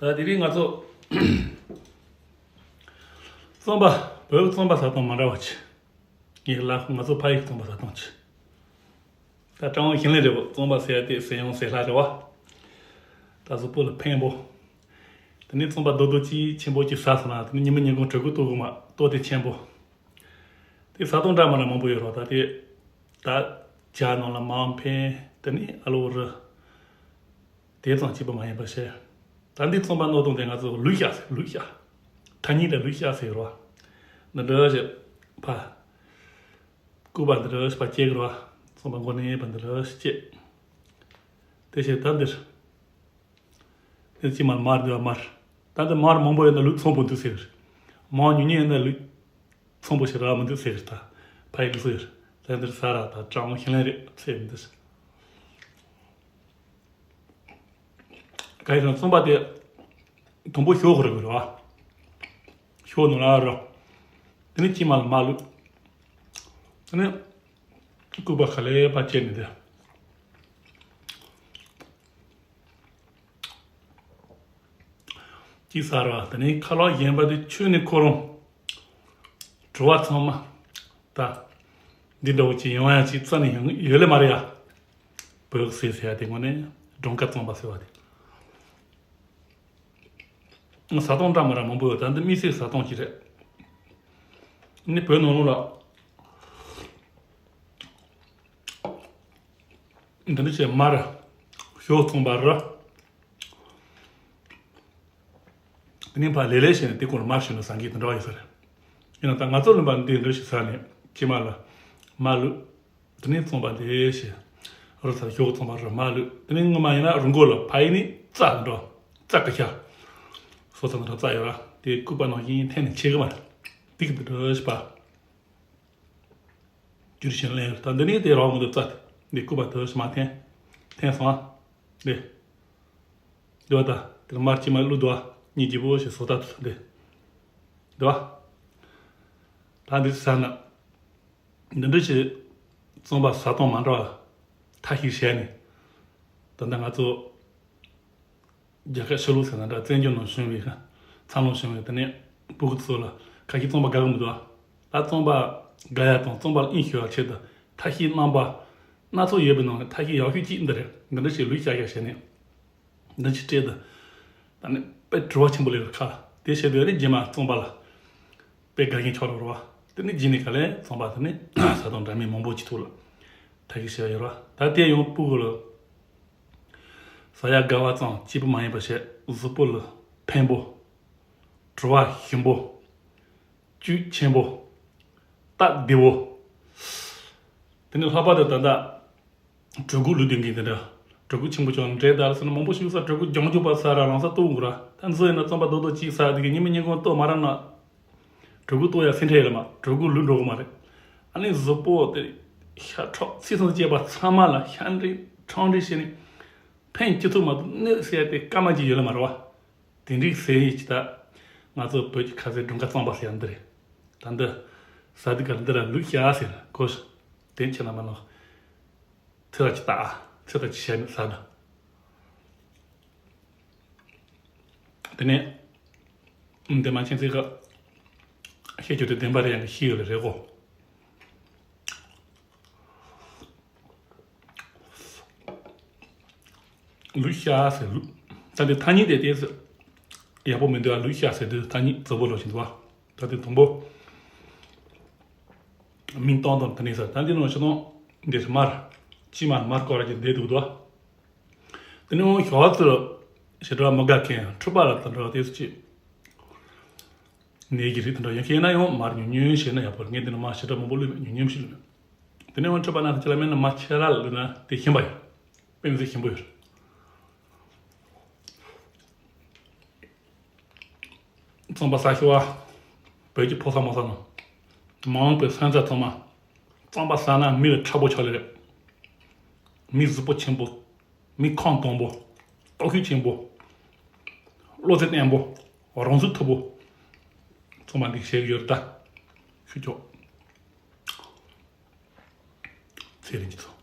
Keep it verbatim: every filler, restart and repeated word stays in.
ད་དེ་རིང་ང་ཚོ་རྩོམ་པ། བོད་ཀྱི་རྩོམ་པ་ཟ་སྟངས་མ་འདྲ་བ་ཅིག་ངས་ལ་ང་ཚོ་ཕ་ཡུལ་གྱི་རྩོམ་པ་ཟ་སྟངས་ཅིག་ད་ཀྲང་ཝང་ཞིང་ལས་རེད་བ། རྩོམ་པ་ཟེར་ཡ་དེ་ཟས་ཡོང་ཟས་ལྷག་རེད་བ། ད་གཟུགས་པོ་ལ་ཕན་པོ། དེ་ནས་རྩོམ་པ་རྡོག་རྡོག་ཅིག་ཆེན་པོ་ཅིག་ཟ་སོང་ན། དེ་ནས་ཉི་མ་ཉིན་གུང་གྲོད་ཁོག་ལྟོགས་གི་མ་ལྟོགས་དེ་ཆེན་པོ། དེ་ཟ་སྟངས་འདྲ་མ་འདྲ་མང་པོ་ཡོད་རེད་བ། ད་དེ་ད་ཇ་ནང་ལ་མར་འཕེན། དེ་ནས་ཨ་ལོ་རི། དེ་ཙམ་གཅིག་པུ་མ་ཡིན་པ་བཤད། ད་འདི་རྩོམ་པ་རྣོ་སྟོང་དེ་ང་ཚོ་ལུག་ཤ་ཟེར། ལུག་ཤ། ཐ་སྙད་ལ་ལུག་ཤ་ཟེར་རོ། འདི་འདྲ་ཞིག་ཕ། སྐུད་པ་འདི་འདྲ་ཞིག་ཕ་སྐྱེ་གི་རོ། རྩོམ་པ་མགོ་ནས་པ་འདི་འདྲ་ཞིག་སྐྱེ། དེ་བཞིན་ད་འདིར། དེ་ཅི་མར་མར་འདི་བ་མར། ད་འདི་མར་མང་པོ་ཡོད་ན་ལུག་ཚོན་པོ་འདུག་ཟེར། མར་ཉུང་ཉུང་ཡོད་ན་ལུག་ཚོན་པོ་ཞིག་རག་མི་འདུག་ཟེར། ད་ཕ་ཡི་ལུག་ཟེར། ད་འདིར་ཟ་ར་ད་ཀྲང་ཝང་ཞིང་ལས་རེད་ཟེར་མི་འདུག་ཟེར། ག་ཡིན་ན་རྩོམ་པ་དེ་དང་པོ་ཞོ་ཁོ་ར་གི་རེད་བ། ཞོ་ནོར་ལ་རོ། དེ་ནས་ཅི་མ་ལ་མ་ལུག་དེ་ནས་སྐུད་པ་ཁ་ལས་པ་བཅད་ནས་དེ། ཅི་ཟ་ར་དེ་ནས་ཁ་ལག་གཞན་པ་དེ་ཆུ་ནས་ཁོ་རང་བྲོ་བ་ཚང་མ་ད་འདི་འདྲ་བོ་ཅིག་ཡོང་ཡ་ཅིག་རྩ་ནས་ཡོང་ཡོད་ལེ་མ་རེད་ཡ། བོད་ཟས་ཟེར་ཡ་དེ་དངོས་གནས་སྒྲུང་ཁ་རྩོམ་པ་ཟེར་བ་དེ། ཟ་སྟངས་འདྲ་མ་འདྲ་མང་པོ་ཡོད། ད་འདི་དམིགས་བསལ་ཟ་སྟངས་ཅིག་རེད། ནི་བོད་ནང་ལོགས་ལ་འདི་འདྲ་བྱས་མར་ཞོ་ཚོང་པ་ར། དེ་ནས་ཕར་ལས་ལས་བྱས་ནས་དེ་སྐོར་མར་ཞོན་ནས་ཟ་མཁན་དེ་འདྲ་བ་ཡོད་ས་རེད། ཡིན་ན་ད་ང་ཚོ་ལུང་པ་འདི་འདྲ་ཞིག་ཟ་ནས་ཕྱི་མ་ལ་མར་ལུག་དེ་ནས་ཚོང་པ་དེ་བྱས། རུ་ཚ་ཞོ་ཚོང་པ་རུ་མར་ལུག་དེ་ནས་ངོ་མ་ཡིན་ན་རུ་མགོ་ལ་ཕ་ཡི་ནས་རྩྭ་འགྲོ། རྩྭ་ཀ་ཤ། སོ་ཚང་འདྲ་རྩྭ་ཡོད་ར། དེ་སྐུད་པ་ནང་བཞིན་འཐེན་ནས་ཆེ་གི་མ་རེད། ཏིག་ཏིག་འདྲ་ཞིག་པ། རྒྱུ་རུ་ཞིང་ལས་ད་འདི་ནས་དེ་རང་མི་འདུག་རྩྭ་དེ་འདི་སྐུད་པ་འདྲ་ཞིག་མ་འཐེན། འཐེན་སོང་ཨ། འདི། འདི་བ་ད་དེར་མར་ཅི་མ་བླུག་འདུག་ཨ། གཉིས་ཀྱི་བོ་ཞིག་བཟོ་ལྟ་དུ་འདི། འདི་བ། ད་འདི་ཟ་ན། འདི་འདྲ་ཞིག་རྩོམ་པ་ཟ་སྟངས་མ་འདྲ་བ་ཐ་ཤིག་བྱས་ནས། ད་ལྟ་ང་ཚོ་རྒྱལ་ཁབ་ཕྱི་ལོགས་ཟེར་ན་འདྲ། བཙན་བྱོལ་ནང་བྱུང་བའི་འཚར་ལོངས་བྱུང་བའི་དེ་ནས་སྤུ་གུ་ཚོ་ལ་ཁ་ཤས་རྩོམ་པ་དགའ་གི་མི་འདུག་ཨ། ད་རྩོམ་པ་དགའ་ཡ་དང་རྩོམ་པ་ལ་དབྱིངས་ཞུགས་ཡ་ཆེད་དུ་ཐ་ཤིག་རྣམ་པ་སྣ་ཚོགས་ཡོད་པའི་ནང་ནས་ཐ་ཤིག་ཡག་ཤོས་གཅིག་འདི་རེད། འདི་འདྲ་ཞིག་ལུས་བྱ་ཡ་བྱས་ནས། འདི་ཅི་སྤྲད་དུ། ད་ནི་དཔེ་བྲོ་བ་ཆེན་པོ་ལས་ཁ་དེ་བྱེད་དུས་རེ་རྗེས་མ་རྩོམ་པ་ལ་དཔེ་དགའ་མཁན་ཆགས་རོགས་རོགས། དེ་ནི་རྗེས་ནས་ག་ལས་རྩོམ་པ་དེ་ནི་ས་དང་འདྲ་མིན་མང་པོ་ཅིག་ཐུག་ལ་ཐ་གི་བྱས་ཡོད་ར། ད་དེ་ཡང་སྤུ་གུ་ལ་ཟ་ཡ་དགའ་བ་ཙམ་གཅིག་པུ་མ་ཡིན་པ་བྱས། གཟུགས་པོ་ལ་ཕན་པོ། བྲོ་བ་ཞིམ་པོ། བཅུད་ཆེན་པོ། སྟབས་བདེ་བོ། དེ་ནི་ལྷག་པར་དུ་ད་ལྟ་གྲོད་ཁོག་ལུས་དོན་གྱི་དེ་འདྲ། གྲོད་ཁོག་ཆེན་པོ་ཅང་འདྲེ་དར་སོང་ན་མང་པོ་ཞིག་ས་གྲོད་ཁོག་རྒྱང་རྒྱུག་པ་ས་ར་རང་ས་ལྟོགས་འགོ་ར། ད་འཛོ་ཡིན་ན་རྩམ་པ་རྡོག་རྡོག་ཅིག་ས་དེ་གི་ཉི་མ་ཉིན་གང་ལྟོགས་མ་ར་ན། གྲོད་ཁོག་ལྟོགས་ཡ་སེམས་ཁྲལ་ཡོད་ལ་མ་གྲོད་ཁོག་ལུས་འགྲོ་གི་མ་རེད། ཨ་ནི་གཟུགས་པོ་དེ་ཤ་ཁྲག་ཚིལ་ཚང་བཅས་པ་ཚང་མ་ལ་ཤ་འདྲེ་ཁྲག་འདྲེ་བྱས་ནས་ཕན་ཅི་ཐུབ་མ་ཐུབ་གནོད་ཟེར་ཡ་དེ་སྐར་མ་གཅིག་ཡོད་ལ་མ་རེད་བ། དེ་འདྲའི་ཟས་ཡིན་ཅི་ད། ང་ཚོ་བོད་ཀྱི་ཁ་ཟས་སྒྲུང་ཁ་རྩམ་པ་ཟེར་ཡ་འདི་རེད། ད་འདི་ཟ་དུས་ཀ་འདི་ར་ལུག་ཤ་ཟེར་གོ། དེ་ཁྱེད་རྣམ་པ་ལ་ཚེ་ཐག་ཅིག་ད་ཨ། ཚེ་ཐག་ཅིག་བྱས་ནས་ཟ་ད། དེ་ནས་འདི་མ་ཕྱིན་ཚེ་ཀ་བཤད་རྒྱུ་དེ་བདེན་པ་རེད་ཡང་ཤི་ཡོད་ལ་རེད་གོ། ལུག་ཤ་ཟེར་ལུག་ད་འདི་ཐ་སྙད་དེ་དེ་ཟེར་ཡག་པོ་མི་འདུག་ཨ། ལུག་ཤ་ཟེར་དུས་ཐ་སྙད་རྫོགས་པོ་ལོ་ཞིག་འདུག་ཨ། ད་དེ་དང་པོ་མིང་སྟོང་དང་དེ་ནས་ཟེར། ད་འདི་ནང་ཞིག་དང་འདི་མར་ཅི་མར་མར་སྐོར་གྱི་འདི་འདུག་འདུག་ཨ། དེ་ནས་འོང་ཞོགས་ཚུལ་ཞེ་དྲག་མི་དགའ་མཁན་འཁྲུག་པ་ལ་དེ་འདྲ་དེ་ཚོ་ཅིག་ནད་ཀྱི་རིགས་དེ་འདྲ་ཡོད་མཁན་ཡིན་ན་ཡང་མར་ཉུང་ཉུང་བྱས་ན་ཡག་པོ་རེད། ངས་འདི་ནས་མར་ཞེ་དྲག་མང་པོ་བླུགས་མེད། ཉུང་ཉུང་ཞིག་བླུགས་མེད། དེ་ནས་འོང་འཁྲུག་པ་ན་ཁྱེད་ལ་མེད་ན་མར་ཆེ་ར་ལ་བླུགས་ན་དེ་ཞིམ་པ་ཡོད། དཔེ་མི་སྲིད་ཞིམ་པོ་ཡོད། རྩམ་པ་ཟ་ཤི་བ། བོད་ཀྱི་ཕོ་གསར་མོ་གསར་རྣམས། མ་འོངས་པའི་སོན་རྩ་ཚང་མ། རྩམ་པ་ཟ་ན་མི་ལ་ཁྲ་པོ་ཆགས་ལེ་རེད། མི་གཟུགས་པོ་ཆེན་པོ། མི་ཁམས་དྭངས་པོ། སྟོབས་ཤུགས་ཆེན་པོ། བློ་རྩེ་བརྟན་པོ། རང་ཚུགས་མཐུ་པོ། ཚང་མ་འདི་བྱེད་ཀྱི་ཡོད་རེད་ད། ཤུགས་ཀྱོག་ཚེ་རིང་གི་ཚོ།